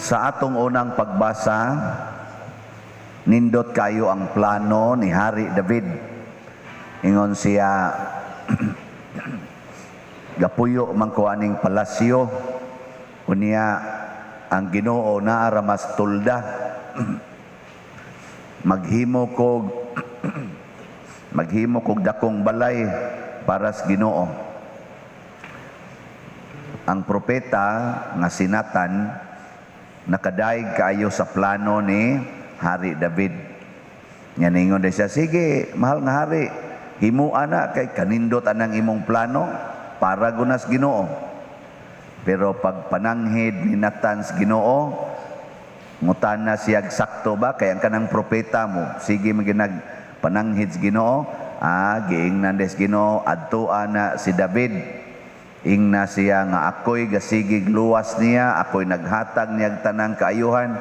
Sa atong unang pagbasa, nindot kayo ang plano ni Hari David. Ingon siya, "Gapuyo man ko aning palasyo, unya ang Ginoo naa ra mas tolda. Maghimo kog dakong balay para sa Ginoo." Ang propeta nga si Nathan nakadayeg kaayo sa plano ni Hari David. Nya ningon siya, "Sige, mahal nga hari, himua na kay kanindot anang imong plano para gunas Ginoo." Pero pag pananghid ni Nathan sa Ginoo, ngutana siya sakto ba kay ang kanang propeta mo, sige maginag pananghid sa Ginoo, giingnan des Ginoo, "Adtoa na si David. Ingna siya nga ako'y gasigig luwas niya, ako'y naghatag niyag tanang kaayuhan.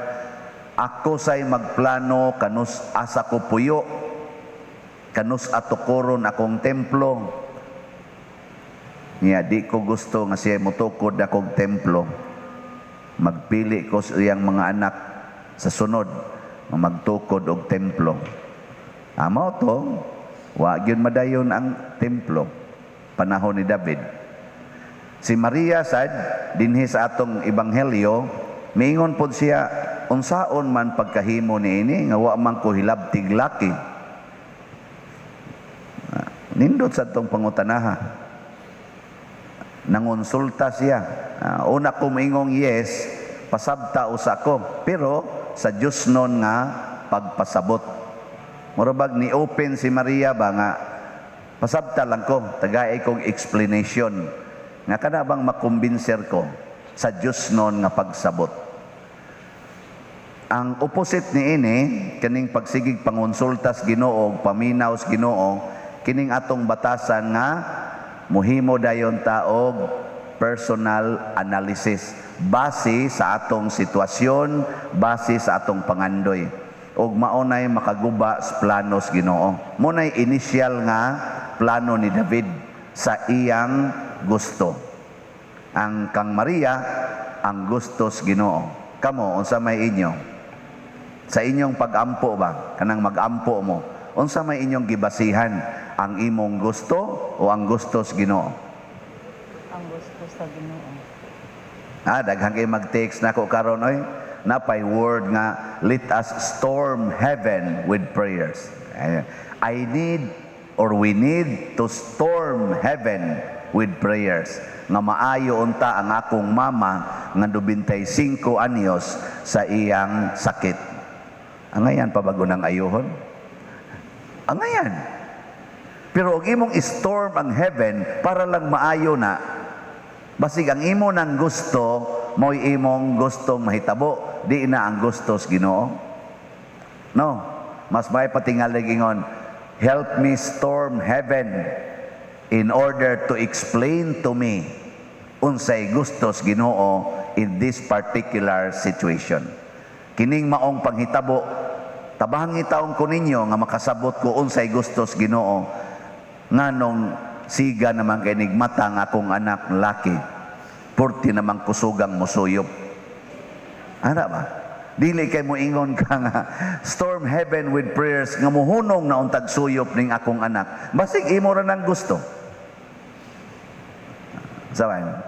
Ako say magplano kanus asa ko puyo, kanus atukoron akong templo. Niya di ko gusto nga siya motukod akong templo. Magpili ko sa iyang mga anak sa sunod nga magtukod og templo." Amo to, wa gyud madayon ang templo panahon ni David. Si Maria sad dinhi sa atong ebanghelyo, miingon pod siya, "Unsaon man pagkahimo niini nga wa man ko hilabtig laki?" Nindot sa atong pangutanaha. Nangonsulta siya. Una ko moingong yes, pasabta usa ko, pero sa Dios nun nga pagpasabot. Mura bag ni open si Maria ba nga pasabta lang ko, tagay kong explanation nga kana bang makumbinser ko sa Dios nun nga pagsabot. Ang opposite ni ini, kining pagsigig pangonsulta sa Ginoo, paminaw sa Ginoo, kining atong batasan nga muhimo dayon ta og personal analysis base sa atong sitwasyon, base sa atong pangandoy. Og maunay makaguba sa plano sa Ginoo. Munay initial nga plano ni David sa iyang gusto. Ang kang Maria ang gusto sa Ginoo. Kamo, unsa may inyo? Sa inyong pag-ampo ba? Kanang mag-ampo mo. Unsa may inyong gibasihan? Ang imong gusto o ang gusto sa Ginoo? Ang gusto sa Ginoo. Daghan kay mag-text nako karon oy. Napay word nga "Let us storm heaven with prayers." I need or we need to storm heaven with prayers nga maayo unta ang akong mama nga 95 anyos sa iyang sakit. Angayan pa bago ng ayuhon? Angayan. Pero og imong storm ang heaven para lang maayo na, basig ang imo nang gusto, mo'y imong gustong mahitabo, di na ang gusto sa Ginoo. No, mas may patingalig ingon, "Help me storm heaven in order to explain to me unsay gusto sa Ginoo in this particular situation. Kining maong panghitabo, tabangi taong ko ninyo nga makasabot ko unsay gusto sa Ginoo, nganong siga naman kay nigmata ang akong anak laki. Purti namang kusugang musuyop." Ana ba? Dili kay mo ingon ka nga storm heaven with prayers nga muhunong na untag suyop ning akong anak. Basig imo ra nang gusto. Sawan.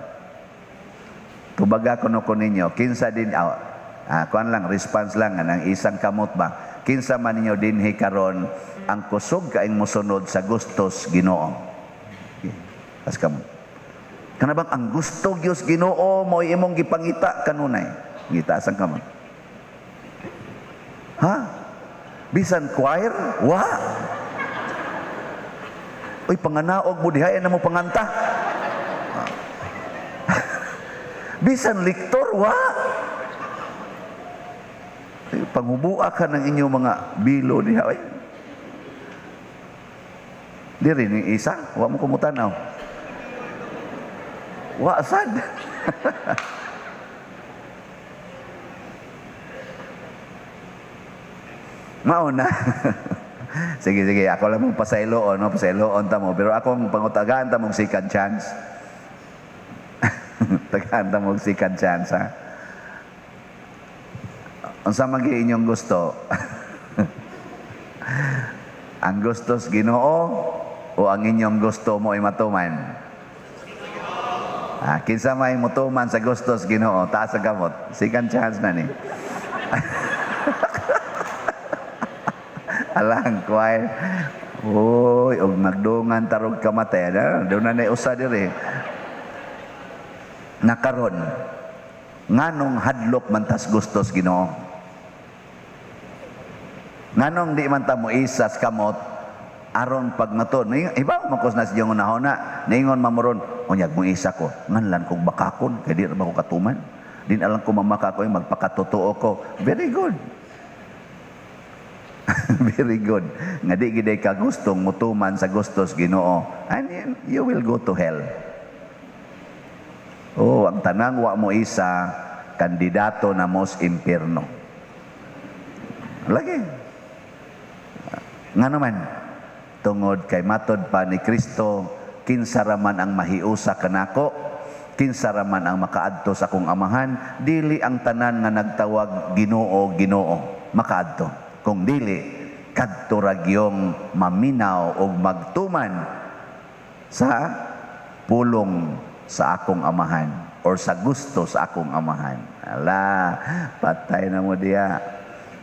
Tubaga kuno ko ninyo, kinsa din kuan lang, response lang ang isang kamot ba. Kinsa man ninyo dinhi karon ang kusog kaing mosunod sa gustos Ginoo? Okay. Pas kamo. Kana bang ang gusto Dios Ginoo mo imong gipangita kanunay? Gitaas ang kamot. Ha? Bisan choir? Wa. Uy, panganaog mo diha na mo panganta. Bisan liktor, wa. Ay, panghubua ka ng inyong mga bilo diha. Ay. Diri ni isa, wa mo kumutanaw. Wa sad. Mao na. Sige, sige, ako lang mong pasayloon, no? Pasayloon ta mo. Pero akong pangutagaan ta mong second chance. Tagaan ta mong second chance, ha? Unsa man gyud inyong gusto? Ang gusto sa Ginoo o ang inyong gusto mo ay matuman? Ah, kinsa may mutuman sa gusto sa Ginoo, taas sa kamot. Second chance na ni. Alang choir. Uy, og magdungan tarog kamatay na, doon na usa diri. Nakaron, nganong hadlok man tas gustos Ginoo? Nganong di man ta mo isas kamot aron pag maton? Iba man ko na sa iyong unahona, niingon mamoron, unyag mo isa ko, nganlan kog bakakon, kay di ra ba ko katuman? Di na lang ko mamaka ko, magpakatotoo ko. Very good. Very good. Nga di gid ka gustong mutuman sa gustos Ginoo. And you will go to hell. Oh, ang tanang wa mo isa, kandidato na mos impierno. Lagi. Nga naman, tungod kay matod pa ni Kristo, kinsa ra man ang mahiusa kanako, kinsa ra man ang makaadto sa akong amahan, dili ang tanan nga nagtawag Ginoo, Ginoo, makaadto. Kung dili, kadto ra gyung maminaw og magtuman sa pulong sa akong amahan or sa gusto sa akong amahan. Ala, patay na mo diya.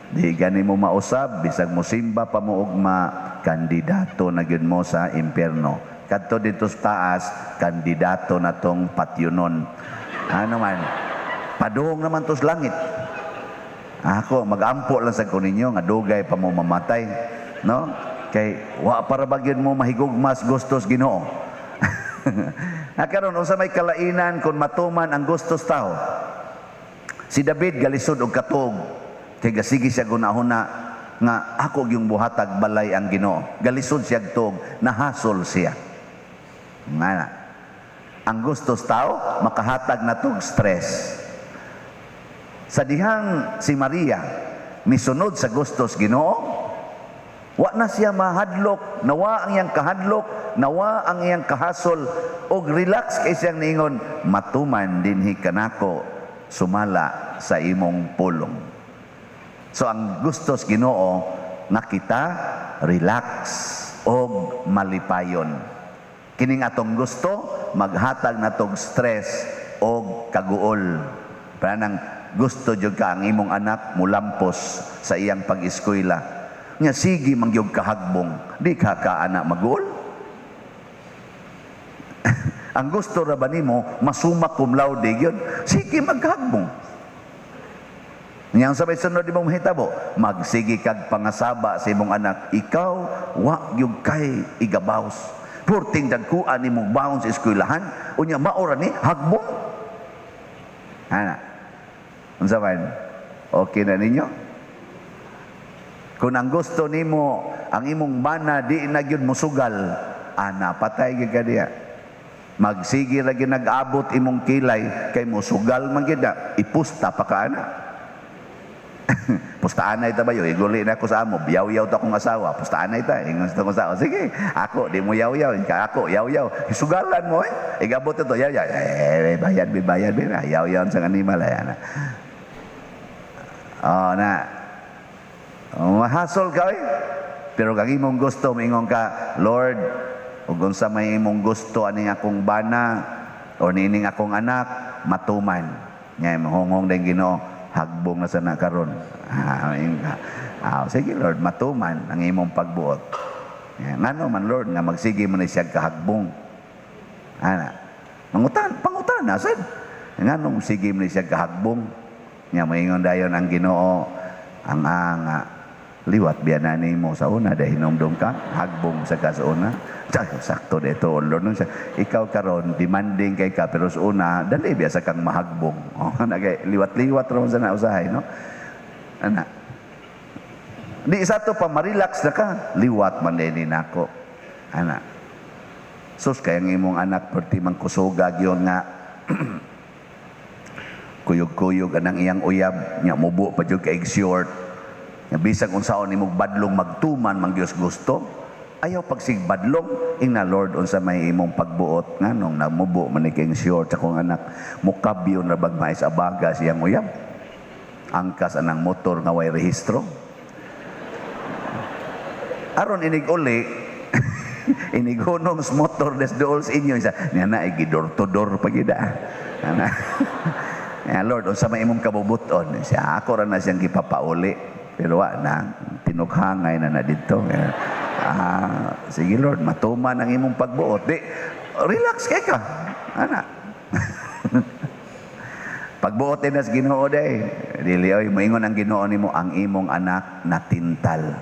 Di gani mo mausab, bisag mo simba pa mo ugma, kandidato na gyud mo sa impierno. Kadto dito sa taas, kandidato na tong patyunon. Ano man, padung naman to sa langit. Ako, mag-ampo lang sa kuninyo, nga dugay pa mo mamatay. No? Kay, wa para ba gyud mo mahigugmas gustos Ginoo. Karon unsa may kalainan kung matuman ang gustos tao? Si David galisod og katuog. Kay gasigi siya gunahuna nga ako gyung buhatag balay ang Ginoo. Galisod siya tuog, nahasol siya. Nga na. Ang gustos tao makahatag na tog stress. Sa dihang si Maria misunod sa gustos Ginoo, wa na siya mahadlok, nawa ang iyang kahadlok, nawa ang iyang kahasol, og relax kay siyang niingon, matuman dinhi kanako sumala sa imong pulong. So ang gustos Ginoo nga kita relax og malipayon. Kining atong gusto maghatag natog stress og kaguol. Panang gusto jud ka ang imong anak mulampos sa iyang pag-eskwela. Nya sige mangyog kahagbong, di ka ka anak maguol. Ang gusto ra ba nimo masuma cum laude gyud, sige maghagbong. Nya ang sabay sunod imong mahitabo, magsige kag pangasaba sa imong anak, ikaw wa gyud kay igabaws. Purting dagkuan nimong baon sa eskwelahan, unya mao ra ni hagbong. Ana. Unsa man? Okay na ninyo? Kung ang gusto nimo, ang imong bana di na gyud mosugal, ana patay gyud ka diya. Magsige ra gyud nag-abot imong kilay kay mosugal man gyud na, ipusta pa ka ana. Pustaan na ita ba yun? Iguli na ako sa amo. Biyaw-yaw ta akong asawa. Pustaan na ita. Ingon sa akong asawa. Sige, ako, di mo yaw-yaw. Ako, yaw-yaw. Sugalan mo eh. Igabot ito, yaw-yaw. Eh, bayad, bayad, bayad. Yaw-yaw sa animal. Ayan. Oh, na. Oh, mahasol ka eh. Pero kang imong gusto, maingon ka, Lord, ug unsa may imong gusto aning akong bana o nining akong anak, matuman. Nga, mahungong din Ginoo, hagbong na sana karon. Sige Lord, matuman ang imong pagbuot. Ngano man Lord nga magsige man siya kahagbong. Ana. Mangutan, pangutan na sad. Nganong sige man siya kahagbong? Nya moingon dayon ang Ginoo, ang anga liwat biya nimo sa una dahil hinumdum ka, hagbong sa ka sa una. Sakto dito, Lord. Nung siya, ikaw karon demanding kay ka, pero sa una, dali biya sa kang mahagbong. Oh, liwat-liwat ron sa nausahay, no? Ana. Di isa to pa, ma-relax na ka. Liwat man din nako. Ana. Sus, kaya ang imong anak, perti mang kusugag yun nga, kuyog-kuyog anang iyang uyab, nya mubo pa jud kay short. Nya bisag unsaon imong badlong magtuman man Dios gusto, ayaw pagsigbadlong, ingna Lord unsa may imong pagbuot nganong namubo man ni king short sa akong anak, mukabyo na bag mais abaga siyang uyab. Angkas anang motor nga way rehistro. Aron inig uli, inighunong sa motor des dool sa inyo sa niya na door to door pa gyud ah. Ana. Ya Lord, unsa may imong kabubuton? Siya ako ra na siyang gipapauli. Pero wa na tinughangay na na didto. Ah, sige Lord, matuman ang imong pagbuot. Di relax kay ka. Ana. Pagbuot na sa Ginoo day. Dili oy, moingon ang Ginoo nimo, ang imong anak natintal.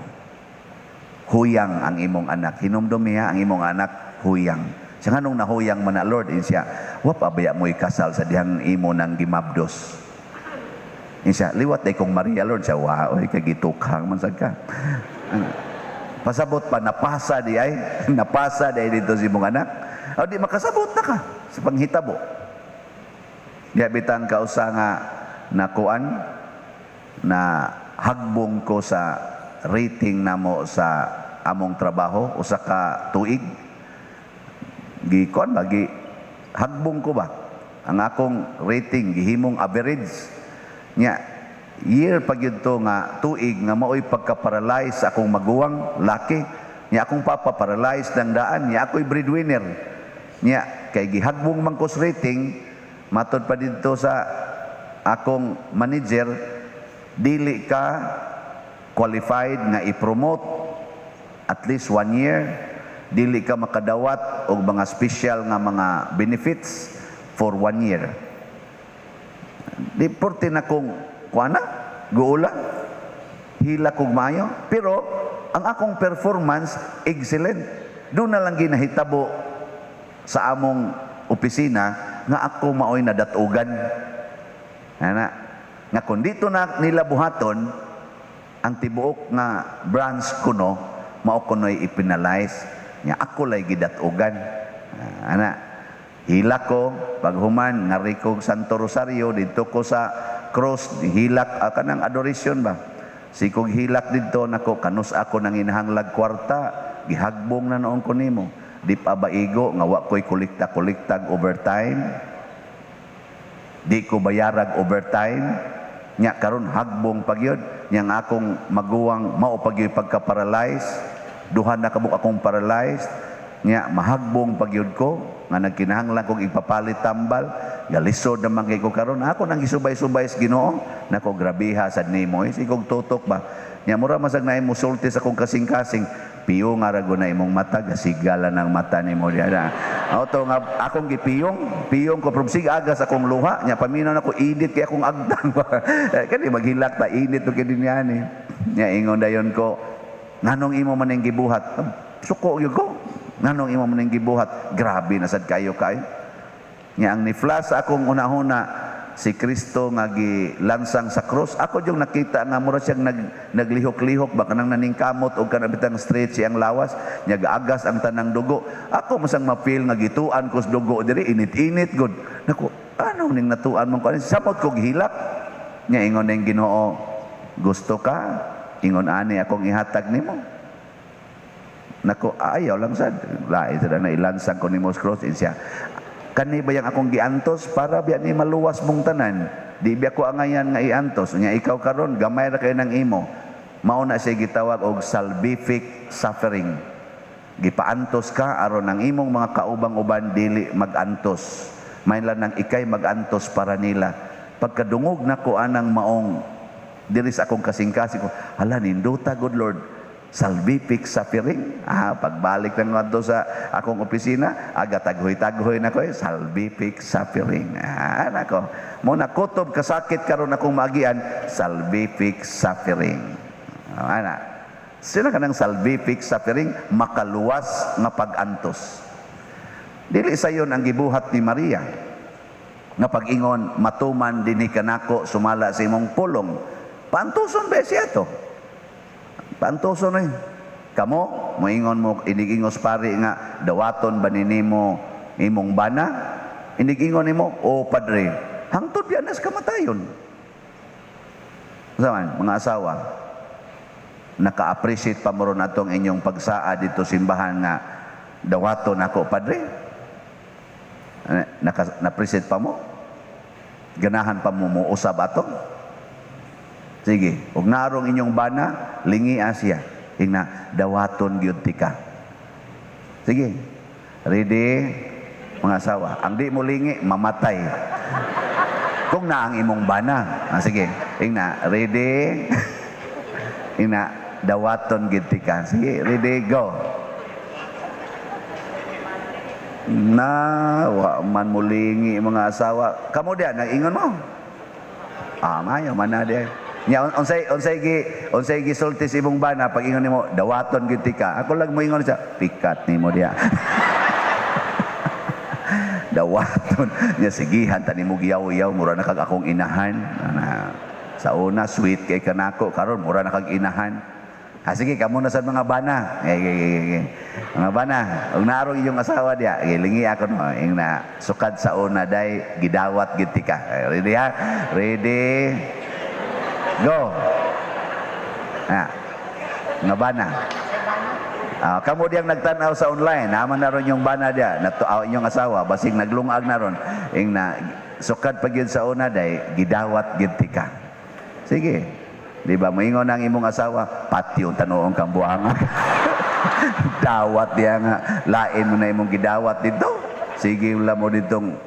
Huyang ang imong anak. Hinumdum niya ang imong anak huyang. Siya nganong nahuyang man na, Lord? Siya, wa pa baya mo ikasal sa dihang imo nang gimabdos. Siya, liwat day kong Maria, Lord. Siya, wa, oy, kagitukhang man sad ka. Pasabot pa, napasa di ay, napasa di ay dito si imong anak. O di makasabot na ka sa panghitabo. Diya bitang kausa nga nakuan na hagbong ko sa rating namo sa among trabaho usa ka tuig, gi kuan ba, gi hagbong ko ba ang akong rating, gihimong average nya. Year pa gyud to nga tuig nga maoy pagka-paralyze sa akong maguwang laki nya, akong papa paralyzed ng daan nya, ako'y breadwinner nya. Kay gihagbong man ko sa rating, matod pa didto sa akong manager, dili ka qualified nga i-promote at least one year, dili ka makadawat og mga special nga mga benefits for one year. Di porte na kong kuana guula, hila kog maayo, pero ang akong performance excellent. Doon na lang ginahitabo sa among opisina nga ako maoy nadatugan ana nga kung dito na nila buhaton ang tibuok nga branch kuno, mao kuno'y i-penalize nya, ako lay gidatugan. Ah, ana, hila ko paghuman ngari kog Santo Rosario didto ko sa cross, hilak, kanang adoration ba, sikog hilak didto nako, kanus ako nang inahanglag kwarta, gihagbong na noon ko nimo. Di pa ba igo nga wa ko'y kolekta-kolektag overtime, di ko bayarag overtime nya, karon hagbong pagyud nya ang akong maguwang mao pagyud pagka-paralyze, duha na kabuk akong paralyzed nya, mahagbong pagyud ko nga nagkinahanglan kog ipapalit tambal. Galisod naman kay ko karon, ako nang gisubay-subay sa Ginoo nako, grabiha sad nimo eh, sikog tutok ba nya, mura masag na musulti sa akong kasing-kasing, piyong nga ra na imong mata, gasigala ng mata nimo diha na. Auto nga akong gipiyong, piyong ko from sig agas akong luha nya, paminaw nako, init kay akong agtang. Kani maghilak ta, init to kay dinyan eh. Nya ingon dayon ko, nganong imo man ning gibuhat? Suko gyud ko. Nganong imo man ning gibuhat? Grabe na sad kayo kay. Nya ang ni flash sa akong unahuna, si Kristo nga gilansang sa cross. Ako yung nakita nga mura siyang naglihok-lihok ba, kanang naningkamot og kanang bitang stretch ang lawas nya, gaagas ang tanang dugo. Ako masang ma-feel nga gituan ko sa dugo diri, init-init gud nako. Ano ning natuan man ko ani, samot kog hilak nya. Ingon ning Ginoo, gusto ka ingon ani akong ihatag nimo? Nako, ayaw lang sad, lain sad na ilansang ko nimo sa cross. Siya, kani ba yang akong giantos para biya ni maluwas mong tanan? Di biya ko angayan nga iantos nya ikaw karon, gamay ra kay nang imo. Mao na siya gitawag og salvific suffering. Gipaantos ka aron ang imong mga kaubang-uban dili magantos. May lang nang ikay magantos para nila. Pagkadungog nako anang maong diri sa akong kasing-kasing ko, hala, nindota good Lord, salvific suffering. Ah, pagbalik ng ngadto sa akong opisina, aga taghoy-taghoy na ko eh, salvific suffering. Ah, nako. Mo na kutob kasakit karon akong maagian, salvific suffering. Ah, ana. Sila kanang salvific suffering, makaluwas nga pag-antos. Dili sayon ang gibuhat ni Maria nga pag-ingon, matuman dinhi kanako sumala sa imong pulong. Paantuson ba siya to? Paantuson eh. Kamo, moingon mo, inigingos pari nga, dawaton ba nimo imong bana? Inigingon nimo, o padre, hangtod biya nas kamatayon. Saman, mga asawa, naka-appreciate pa mo ron atong inyong pagsaa dito simbahan nga dawaton ako, padre? Naka, na-appreciate pa mo? Ganahan pa mo mo usab ato? Sige, ug narong inyong bana, lingia siya. Ingna, dawaton gyud tika. Sige. Ready? Mga asawa. Ang di mo lingi, mamatay. Kung na ang imong bana. Ah, sige. Ingna, ready? Ingna, dawaton gyud tika. Sige, ready, go. Na, wa man mo lingi mga asawa. Kamo diyan, nag-ingon mo. Ah, mayo man na diyan. Nya unsay gisulti sa imong bana pag ingon nimo dawaton gyud tika. Ako lang moingon siya, pikat nimo diya. Dawaton nya sigihan ta nimo giyaw-yaw mura na kag akong inahan. Na, sa una sweet kay kanako karon mura na kag inahan. Ah, sige kamo na sa mga bana. Eh. Mga bana, ug naarong inyong asawa diya, gilingi ako no, ing na sukad sa una day gidawat gyud tika. Ready ha? Ready? Go. Ah. Nga bana. Ah, kamo diyang nagtan-aw sa online, naman na ron yung bana diya, nato inyong asawa, basing naglungag na ron. Ing na sukad pa gyud sa una day, gidawat gyud tika. Sige. Di ba moingon ang imong asawa, patyo tanuong kang buhanga. Dawat diya nga, lain mo na imong gidawat dito. Sige wala mo ditong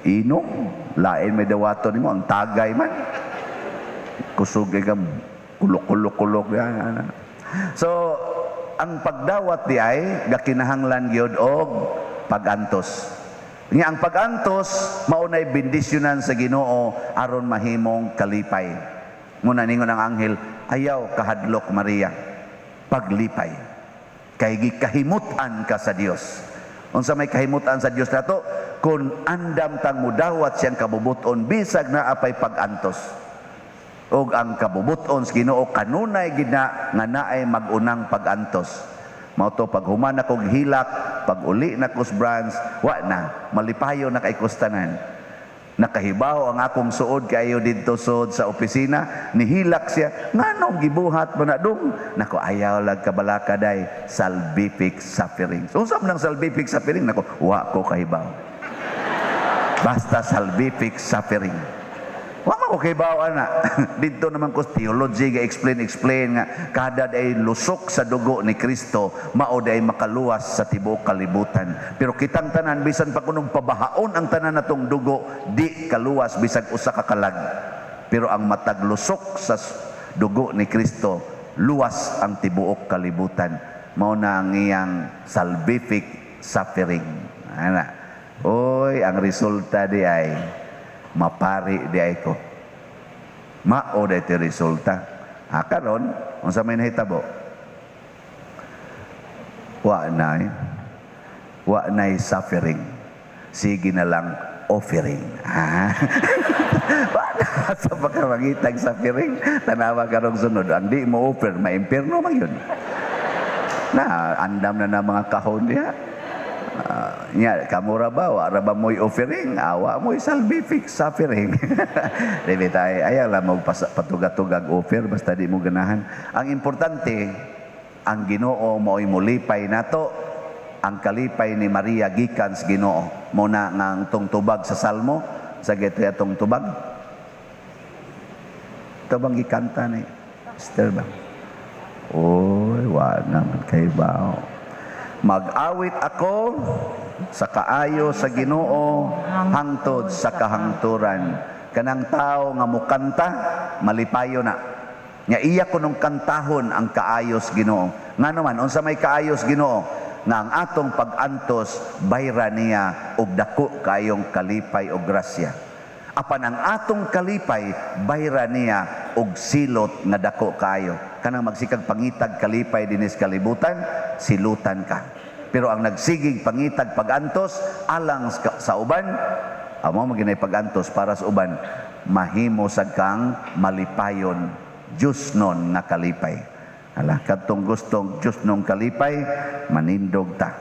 inom, lain may dawaton nimo ang tagay man. Kusog kay ka kulok-kulok-kulok yan. So, ang pagdawat di ay gakinahanglan gyud og pagantos. Nya ang pagantos maunay bendisyonan sa Ginoo aron mahimong kalipay. Muna ningon ang anghel, ayaw kahadlok Maria, paglipay. Kay gikahimut-an ka sa Dios. Unsa may kahimutan sa Dios nato? Kun andam tang mudawat siyang kabubuton bisag naa pay pagantos. Og ang kabubuton sa Ginoo kanunay gid na nga naay mag-unang pagantos. Mao to pag human akog hilak, pag uli na ko sa branch, wa na, malipayo na kay kustanan. Nakahibaw ang akong suod kayo didto suod sa opisina, nihilak siya, nganong gibuhat mo na dong? Nako, ayaw lag kabalaka day, salvific suffering. So, unsa man ang salvific suffering? Nako, wa ko kahibaw. Basta salvific suffering. Wa man ko kahibaw ana. Didto naman ko theology ga explain explain nga kada day lusok sa dugo ni Kristo mao day makaluwas sa tibuok kalibutan. Pero kitang tanan bisan pa kunong pabahaon ang tanan natong dugo di kaluwas bisag usa ka kalag. Pero ang matag lusok sa dugo ni Kristo luwas ang tibuok kalibutan. Mao na ang iyang salvific suffering. Ana. Oy, ang resulta di ay mapari di ay ko. Mao di ti resulta. Ha, karon, unsa may nahitabo? Wa na eh. Wa na'y suffering. Sige na lang offering. Ha? Wa na sa pagkamangitag suffering. Tanawa karong sunod. Ang di mo offer, maimpirno man yun. Na, andam na na mga kahon diha. Nya, kamo ra ba? Wa ra ba mo'y offering? Awa mo'y salvific suffering. Di ba tayo? Ayaw lang mo patugatugag offer, basta di mo ganahan. Ang importante, ang Ginoo mo'y mulipay nato. Ang kalipay ni Maria gikan sa Ginoo. Mo na nga ang tong tubag sa Salmo, sa gito atong tubag. Ito bang gikanta ni Esther ba? Oy, wa naman kay bao. Mag-awit ako sa kaayo sa Ginoo hangtod sa kahangturan. Kanang tao nga mukanta, malipayo na. Nya iya kunong kantahon ang kaayos Ginoo. Ngano man unsa may kaayos Ginoo? Nga ang atong pag-antos bayra niya og dako kaayong kalipay og grasya. Apan ang atong kalipay bayra niya og silot nga dako kaayo. Kanang magsikag pangitag kalipay dinis kalibutan, silutan ka. Pero ang nagsigig pangitag pagantos alang sa uban, amo maginay pagantos para sa uban, mahimo sad kang malipayon, Diyos nun nga kalipay. Hala, kadtong gustong Diyos nung kalipay, manindog ta.